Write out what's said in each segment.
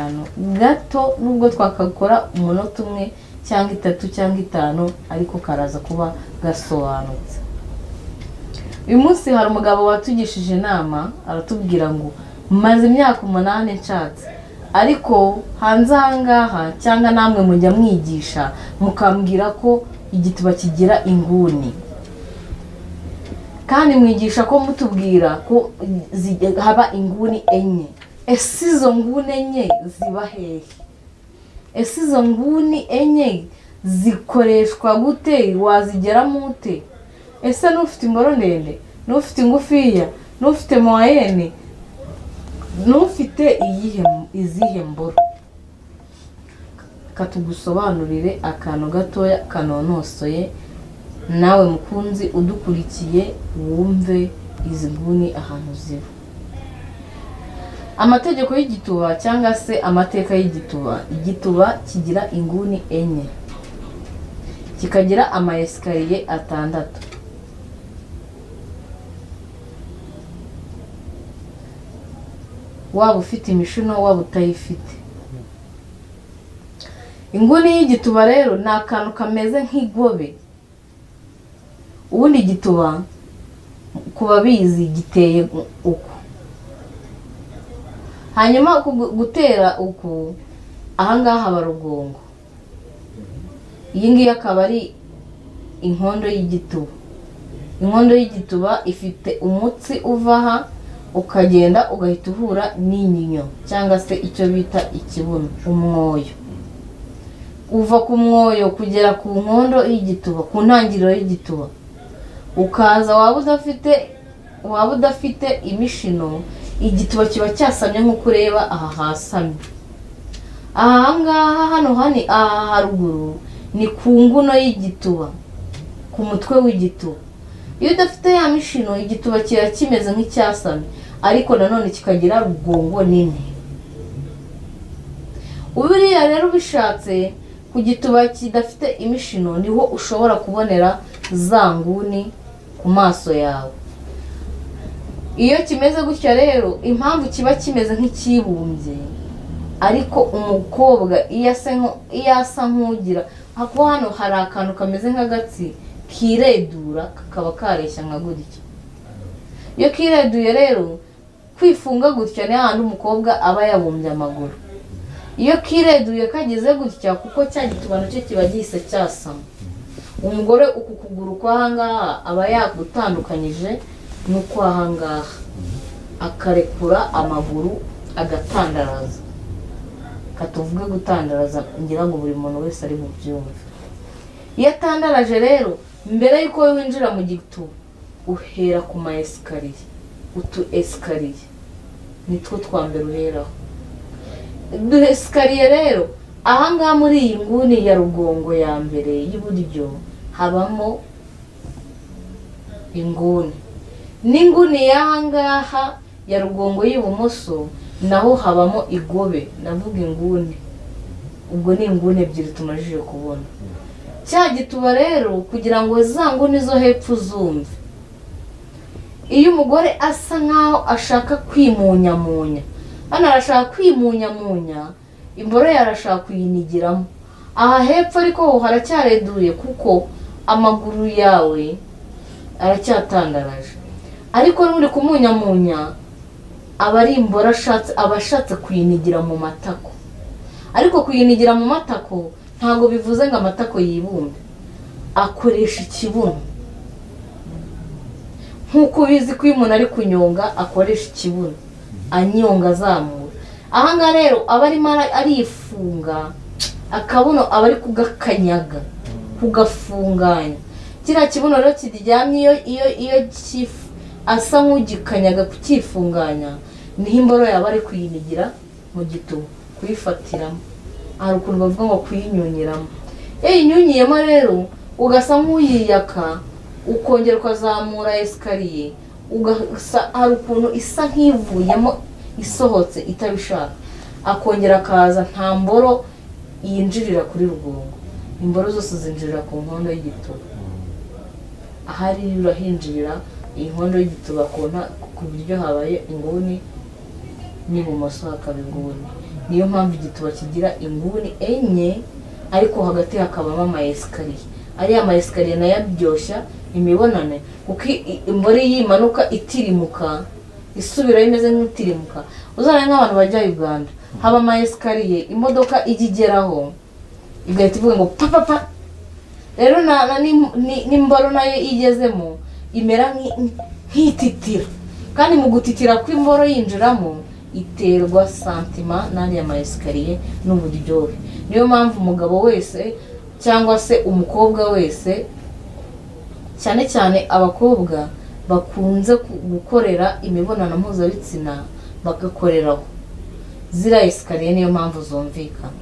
kantu gato, nubwo twakakora umunota umwe cyangwa itatu cyangwa itanu, ariko karaza kuba gasobanutse. Uyu munsi hari umugabo watugishije inama, aratubwira ngo maze imyaka 8 nshatse, ariko hanze aha ngaha cyangwa namwe mujya mwigisha mukambwira ko igituba kigira inguni, kandi mwigisha ko mutubwira ko haba inguni 4. Ese izo nguni 4 ziba hehe? Ese izo nguni 4 zikoreshwa gute? Wazigeramo ute? Ese n'ufite imboro ndende, n'ufite ingufiya, n'ufite moyenne, n'ufite izihe mboro? Katugusobanurire akantu gatoya kanonosoye, nawe mukunzi udukurikiye wumve izi nguni ahantu ziba. Amategeko y'igituba cyangwa se amateka y'igituba. Igituba kigira inguni 4, kikagira ama esikariye 6. Waba ufite imishuno, waba utayifite. Inguni y'igituba rero ni akantu kameze nk'igobe. Ubundi igituba ku babizi giteye uku, hanyuma gutera uku ahangaha haba rugongo. Iyi ngiyi akaba ari inkondo y'igituba. Inkondo y'igituba ifite umutsi uva aha ukagenda ugahita uhura n'inyinya cyangwa se icyo bita ikibuno, umwoyo. Uva ku mwoyo kugera ku nkondo y'igituba, ku ntangiriro y'igituba, ukaza waba udafite imishino, igituba kiba cyasamye nk'uko ureba aha hasamye. Aha ngaha hano hani aha haruguru ni ku nguno y'igituba, ku mutwe w'igituba. Iyo udafite ya mishino, igituba kiba kimeze nk'icyasamye, ariko nanone kikagira rugongo nini. Buriya rero ubishatse ku gituba kidafite imishino niho ushobora kubonera za nguni ku maso yawe. Iyo kimeze gutya rero, impamvu kiba kimeze nk'ikibumbye, ariko umukobwa iyo asa nk'ugira kuko hano hari akantu kameze nk'agatsi kiredura kakaba kareshya nka gutya. Iyo kireduye rero, kwifunga gutya ni hahandi umukobwa aba yabumbye amaguru. Iyo kireduye kageze gutya, kuko cya gituba nacyo kiba gihise cyasama, umugore uku kuguru kw'ahangaha aba yagutandukanyije n'ukw'ahangaha, akarekura amaguru agatandaraza. Katuvuge gutandaraza, ngira ngo buri muntu wese ari bubyumve. Iyo atandaraje rero, mbere yuko winjira mu gituba uhera ku ma esikariye, utu esikariye nitwo twa mbere uheraho. Du esikariye rero ahangaha muri iyi nguni ya rugongo ya mbere y'iburyo habamo inguni, n'inguni y'ahangaha ya rugongo y'ibumoso naho habamo igobe. Ndavuga inguni, ubwo ni inguni 2 tumajije kubona. Cya gituba rero kugira ngo za nguni zo hepfo zumve, iyo umugore asa nkaho ashaka kwimunyamunya, hano arashaka kwimunyamunya, imboro yarashaka kuyinigiramo. Aha hepfo ariko haracyareduye kuko amaguru yawe aracyatandaraje, ariko n'uri kumunyamunya aba ari imboro ashatse, aba ashatse kuyinigira mu matako. Ariko kuyinigira mu matako ntabwo bivuze ngo amatako yibumbe, akoresha ikibuno. Nk'uko ubizi ko iyo umuntu ari kunyonga akoresha ikibuno, anyonga azamura. Aha ngaha rero aba arimo arifunga akabuno, aba ari kugakanyaga, kugafunganya. Kiriya kibuno rero kiryamye, iyo asa nk'ugikanyaga kukifunganya, niho imboro yaba ari kuyinigira mu gituba, kuyifatiramo. Hari ukuntu bavuga ngo kuyinyunyiramo. Iyo yinyunyiyemo rero ugasa nk'uyiyaka, ukongera ukazamura esikariye, ugasa hari ukuntu isa nk'ivuyemo isohotse itabishaka, akongera akaza. Nta mboro yinjirira kuri rugongo, imboro zose zinjirira ku nkondo y'igituba. Ahari urahinjirira iyi nkondo y'igituba ku buryo habaye inguni n'ibumoso hakaba inguni. Niyo mpamvu igituba kigira inguni enye, ariko hagati hakabamo amayesikariye. Ariya mayesikariye nayo aryoshya imibonano, kuko imboro iyo imanuka itirimuka isubirayo imeze nk'itirimuka. Uzabona nk'abantu bajya Uganda haba amayesikariye, imodoka ijya igeraho igahita ivuga ngo pa pa pa. Rero n'imboro nayo igezemo imera nk'ititira, kandi mu gutitira kw'imboro yinjiramo iterwa santima n'ariya mayesikariye n'uburyohe. Niyo mpamvu umugabo wese cyangwa se umukobwa wese, cyane cyane abakobwa bakunze gukorera imibonano mpuzabitsina bagakoreraho ziriya esikariye, niyo mpamvu zumvikana,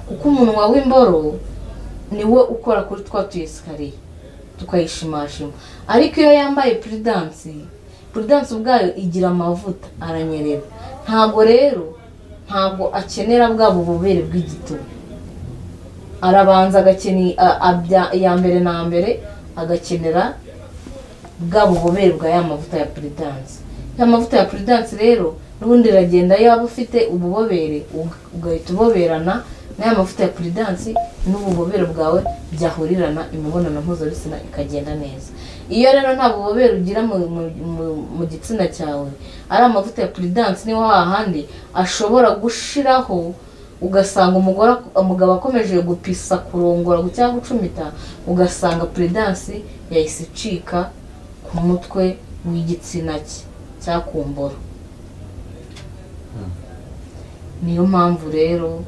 kuko umunwa w'imboro niwo ukora kuri twa tu esikariye tukayishimashima. Ariko iyo yambaye puridansi, puridansi ubwayo igira amavuta aranyerera, ntabwo rero ntabwo akenera bwa bubobere bw'igituba. Arabanza agakenera iya mbere na mbere agakenera bwa bubobere bwa ya mavuta ya puridansi. Ya mavuta ya puridansi rero n'ubundi iragenda, yaba ufite ububobere ugahita uboberana n'aya mavuta ya puridansi n'ububobere bwawe byahurirana, imibonano mpuzabitsina ikagenda neza. Iyo rero nta bubobere ugira mu gitsina cyawe, ari amavuta ya puridansi niho hahandi ashobora gushiraho, ugasanga umugabo akomeje gupisa kurongora cyangwa gucumita, ugasanga puridansi yahise icika ku mutwe w'igitsina cye cyangwa ku mboro. Niyo mpamvu rero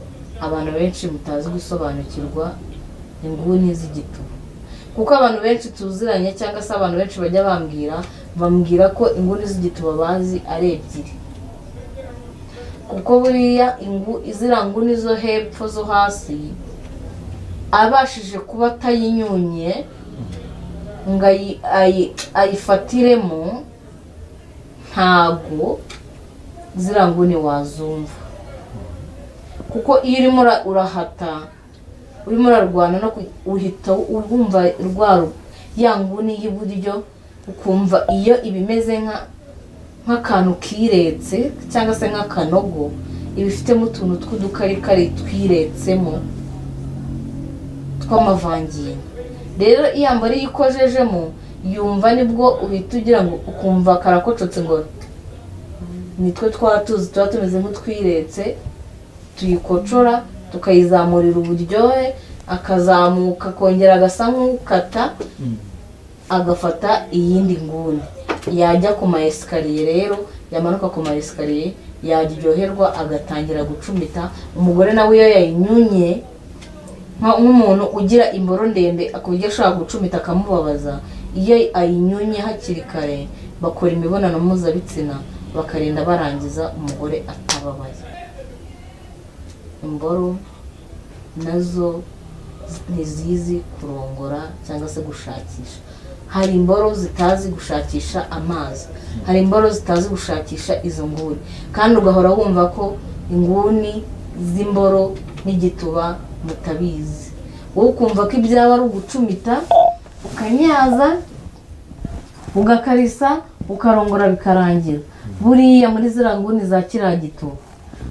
abantu benshi mutazi gusobanukirwa inguni z'igituba, kuko abantu benshi tuziranye cyangwa se abantu benshi bajya bambwira ko inguni z'igituba bazi ari ebyiri, kuko buriya iziriya nguni zo hepfo zo hasi abashije kuba atayinyunye ngo ayifatiremo, ntago ziriya nguni wazumva. Kuko iyo urimo urahata, urimo urarwana no uhita wumva ya nguni y'iburyo, ukumva iyo ibimeze nk'akantu kiretse cyangwa se nk'akanogo, ibifitemo utuntu tw'udukarikari twiretsemo tw'amavangingo. Rero iyo mboro iyo ikojejemo yumva, nibwo uhita ugira ngo ukumva karakocotse, ngo nitwe twatuzi tuba tumeze nk'utwiretse, tuyikocora tukayizamurira uburyohe, akazamuka akongera agasa nk'ukata, agafata iyindi nguni. Yajya ku mayesikariye rero, yamanuka ku mayesikariye yaryoherwa agatangira gucumita. Umugore nawe iyo yayinyunye, nk'umuntu ugira imboro ndende ku buryo ashobora gucumita akamubabaza, iyo ayinyunye hakiri kare bakora imibonano mpuzabitsina bakarinda barangiza umugore atababaye. Imboro nazo ntizizi kurongora cyangwa se gushakisha. Hari imboro zitazi gushakisha amazi, hari imboro zitazi gushakisha izo nguni, kandi ugahora wumva ko inguni z'imboro n'igituba mutabizi. Wowe ukumva ko ibyaba ari ugucumita ukanyaza ugakarisa ukarongora bikarangira. Buriya muri ziriya nguni za kiriya gituba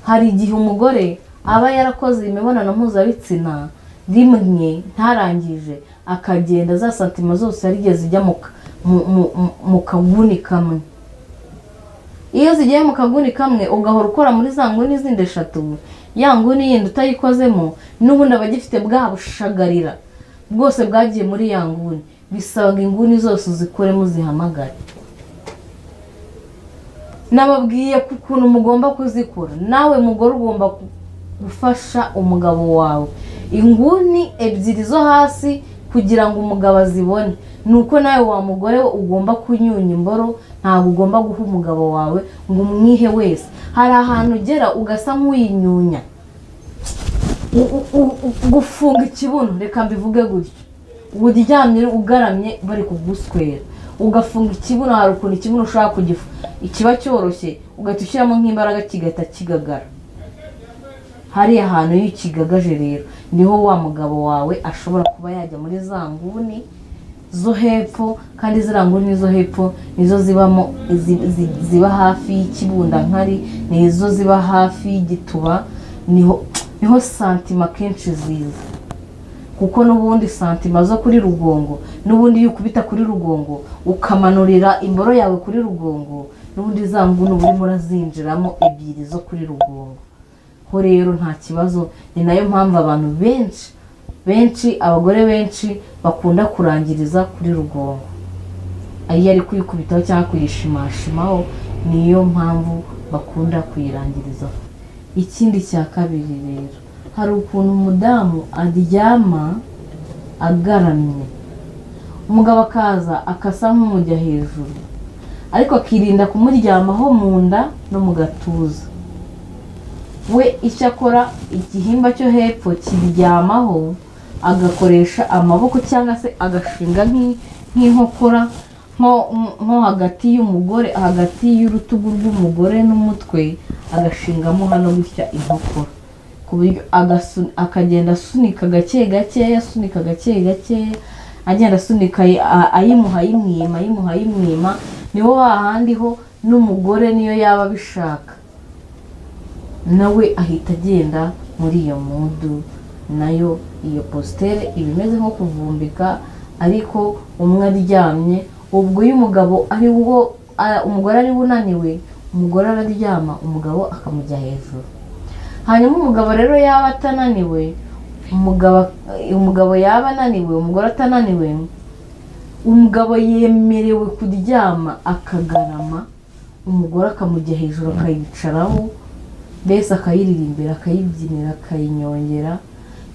hari igihe umugore aba yarakoze imibonano mpuzabitsina rimwe ntarangije, akagenda za santima zose yarigeze ijya mu kaguni kamwe. Iyo zigiye mu kaguni kamwe ugahora ukora muri za nguni zindi eshatu, ya nguni yindi utayikozemo n'ubundi aba agifite bwa bushagarira bwose bwagiye muri ya nguni. Bisaba ngo inguni zose uzikoremo uzihamagare. Nababwiye ukuntu mugomba kuzikora, nawe mugore ugomba gufasha umugabo wawe. Inguni ebyiri zo hasi kugira ngo umugabo azibone, nuko nawe wa mugore we ugomba kunyunya imboro, ntabwo ugomba guha umugabo wawe ngo umwihe wese. Hari ahantu ugera ugasa nk'uyinyunya, gufunga ikibuno, reka mbivuge gutyo, uryamye ugaramye bari kuguswera ugafunga ikibuno. Hari ukuntu ikibuno ushobora kugifu ikiba cyoroshye ugahita ushyiramo nk'imbaraga kigahita kigagara. Hariya hantu iyo ukigagaje rero niho wa mugabo wawe ashobora kuba yajya muri za nguni zo hepfo, kandi ziriya nguni zo hepfo nizo zibamo ziba hafi y'ikibundankari, nizo ziba hafi y'igituba, Niho sentiments kenshi ziza, kuko n'ubundi sentiments zo kuri rugongo, n'ubundi iyo ukubita kuri rugongo ukamanurira imboro yawe kuri rugongo, n'ubundi za nguni uba urimo urazinjiramo ebyiri zo kuri rugongo. Ho rero nta kibazo. Ni nayo mpamvu abantu benshi benshi, abagore benshi bakunda kurangiriza kuri rugongo iyo ari kuyikubitaho cyangwa kuyishimashimaho, niyo mpamvu bakunda kuyirangirizaho. Ikindi cya kabiri rero, hari ukuntu umudamu aryama agaramye, umugabo akaza akasa nk'umujya hejuru, ariko akirinda kumuryamaho mu nda no mu gatuza. We icyo akora, igihimba cyo hepfo kiryamaho, agakoresha amaboko cyangwa se agashinga nk'inkokora nko hagati y'umugore, hagati y'urutugu rw'umugore n'umutwe, agashingamo hano gutya inkokora, ku buryo akagenda asunika gake gakeya, asunika gake gakeya, agenda asunika ayimuha ayimwima, ayimuha ayimwima. Niho hahandi ho n'umugore niyo yaba abishaka nawe ahita agenda muri iyo mood. Nayo iyo posture iba imeze nko kuvumbika, ariko umwe aryamye. Ubwo iyo umugabo ari wo, umugore ari we unaniwe, umugore araryama, umugabo akamujya hejuru. Hanyuma umugabo rero yaba atananiwe, umugabo yaba ananiwe, umugore atananiwe, umugabo yemerewe kuryama akagarama, umugore akamujya hejuru akayicaraho, mbese akayiririmbira, akayibyinira, akayinyongera,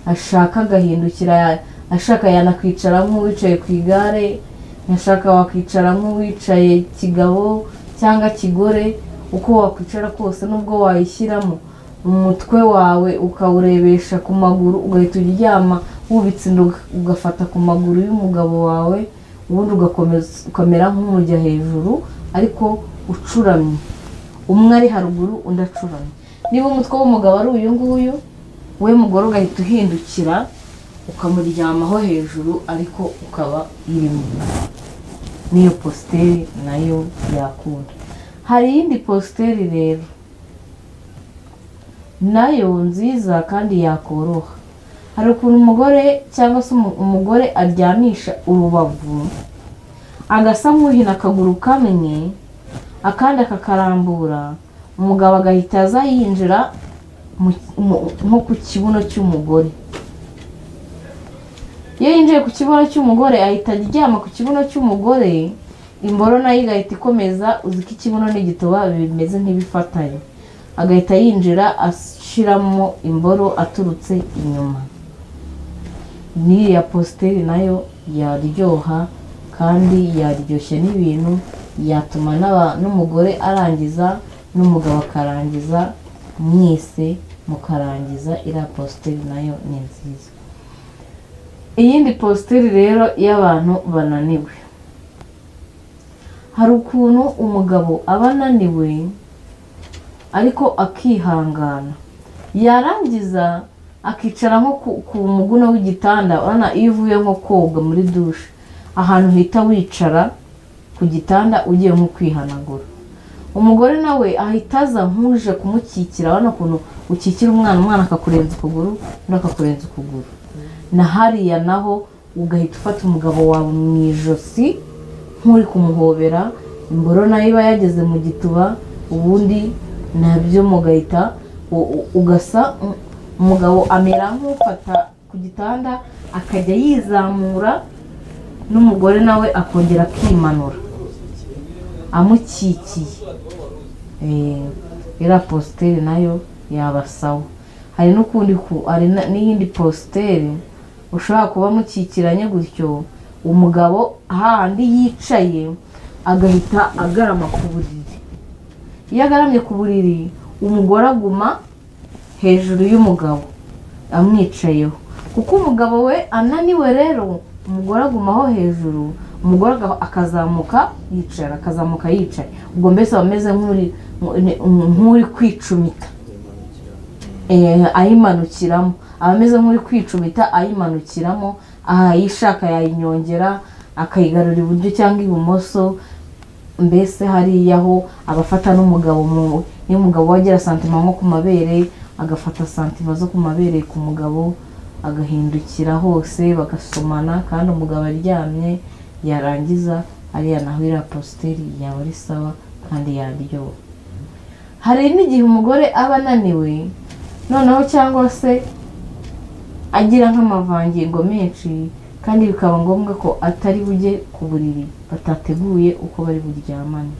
ashaka agahindukira, ashaka yanakwicara nk'uwicaye ku igare, ashaka wakwicara nk'uwicaye kigabo cyangwa kigore, uko wakwicara kose, nubwo wayishyiramo umutwe wawe ukawurebesha ku maguru, ugahita uryama wubitse inda, ugafata ku maguru y'umugabo wawe, ubundi ugakomeza ukamera nk'umujya hejuru ariko ucuramye, umwe ari haruguru undi acuramye. Niba umutwe w'umugabo ari uyu nguyu, we mugore ugahita uhindukira ukamuryamaho hejuru, ariko ukaba irimo. N'iyo posture nayo yakunda. Hari iyindi posture rero nayo nziza kandi yakoroha. Hari ukuntu umugore cyangwa se umugore aryamisha urubavu, agasa nk'uhina akaguru kamwe, akandi akakarambura, umugabo agahita aza yinjira nko ku kibuno cy'umugore. Iyo yinjiye ku kibuno cy'umugore, ahita aryama ku kibuno cy'umugore, imboro nayo igahita ikomeza. Uzi ko ikibuno n'igituba bimeze nk'ibifatanye, agahita yinjira ashiramo imboro aturutse inyuma. N'iriya posture nayo yaryoha kandi yaryoshya n'ibintu, yatuma n'umugore arangiza n'umugabo akarangiza, mwese mukarangiza. Iriya posture nayo ni nziza. Iyindi posture rero y'abantu bananiwe, hari ukuntu umugabo aba ananiwe ariko akihangana, yarangiza akicara nko ku muguno w'igitanda. Urabona iyo uvuye nko koga muri douche, ahantu uhita wicara ku gitanda ugiye nko kwihanagura, umugore nawe ahita aza nk'uje kumukikira. Urabona ukuntu ukikira umwana, umwana akakurenza ukuguru undi akakurenza ukuguru, na hariya naho ugahita ufata umugabo wawe mu ijosi nk'uri kumuhobera, imboro nayo iba yageze mu gituba, ubundi nabyo mugahita ugasa umugabo amera nk'ufata ku gitanda akajya yizamura, n'umugore nawe akongera akimanura amukikiye. Iriya posture nayo yaba sawa. Hari n'ukundi, hari n'iyindi posture ushobora kuba mukikiranye gutyo, umugabo hahandi yicaye agahita agarama ku buriri. Iyo agaramye ku buriri, umugore aguma hejuru y'umugabo amwicayeho, kuko umugabo we ananiwe. Rero umugore agumaho hejuru, umugore akazamuka yicara, akazamuka yicaye, ubwo mbese aba ameze nk'uri kwicumita ayimanukiramo, aba ameze nk'uri kwicumita ayimanukiramo. Ayishaka yayinyongera, akayigarura iburyo cyangwa ibumoso. Mbese hariya ho abafata n'umugabo, niyo umugabo we agira sentiment nko ku mabere. agafata santima zo ku mabere ku mugabo, agahindukira hose bagasomana kandi umugabo aryamye, yarangiza ariya naho iriya positeri yaba ari sawa kandi yaryoha. Hari n'igihe umugore aba ananiwe noneho cyangwa se agira nk'amavangingo menshi, kandi bikaba ngombwa ko atari bujye ku buriri batateguye uko bari buryamane.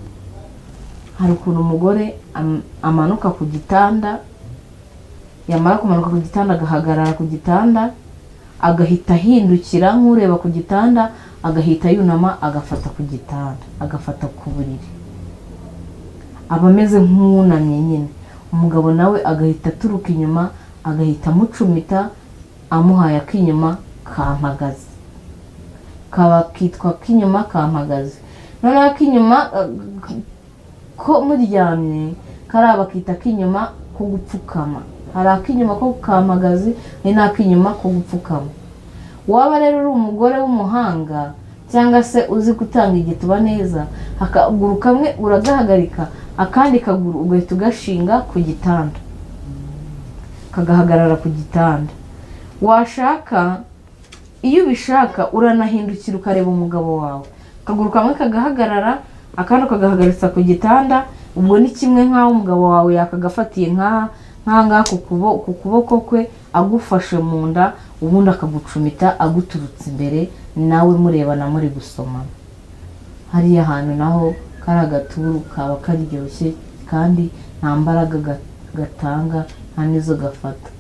Hari ukuntu umugore amanuka ku gitanda, yamara kumanuka ku gitanda agahagarara ku gitanda, agahita ahindukira nk'ureba ku gitanda, agahita yunama agafata ku gitanda, agafata ku buriri, aba ameze nk'uwunamye nyine. Umugabo nawe agahita aturuka inyuma, agahita amucumita, amuhaye ak'inyuma kampagaze, kaba kitwa ak'inyuma kampagaze. Noneho ak'inyuma ko muryamye kariya bakita ak'inyuma ko gupfukama. Hari ak'inyuma ko kampagaze ni n'ak'inyuma ko gupfukama. Waba rero uri umugore w'umuhanga cyangwa se uzi gutanga igituba neza, akaguru kamwe uragahagarika, akandi kaguru ugahita ugashinga ku gitanda, kagahagarara ku gitanda. Washaka, iyo ubishaka uranahindukira ukareba umugabo wawe, akaguru kamwe kagahagarara, akandi ukagahagaritsa ku gitanda. Ubwo ni kimwe nk'aho umugabo wawe yakagafatiye nk'aha ngaha ku kuboko kwe, agufashe mu nda, ubundi akagucumita aguturutse imbere, nawe murebana muri gusomana. Hariya hantu naho kari agaturu kaba karyoshye kandi nta mbaraga gatanga, nta n'izo gafata.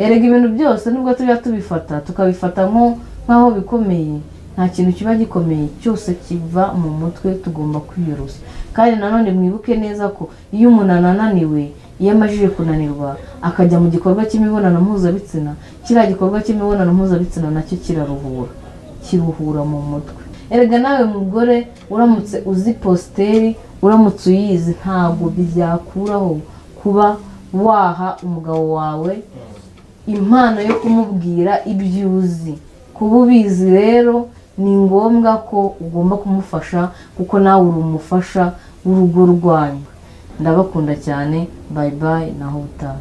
Erega ibintu byose nubwo tujya tubifata tukabifata nk'aho bikomeye, nta kintu kiba gikomeye, cyose kiva mu mutwe, tugomba kwiyoroshya. Kandi nanone mwibuke neza ko iyo umuntu ananiwe, iyo amajije kunanirwa akajya mu gikorwa cy'imibonano mpuzabitsina, kiriya gikorwa cy'imibonano mpuzabitsina nacyo kiraruhura, kiruhura mu mutwe. Erega nawe mugore uramutse uzi positeri, uramutse uyizi, ntabwo byakuraho kuba waha umugabo wawe impano yo kumubwira ibyo uzi. Kuba ubizi rero ni ngombwa ko ugomba kumufasha, kuko nawe uri umufasha w'urugo rwanyu. Ndabakunda cyane, bye bye, naho utaha.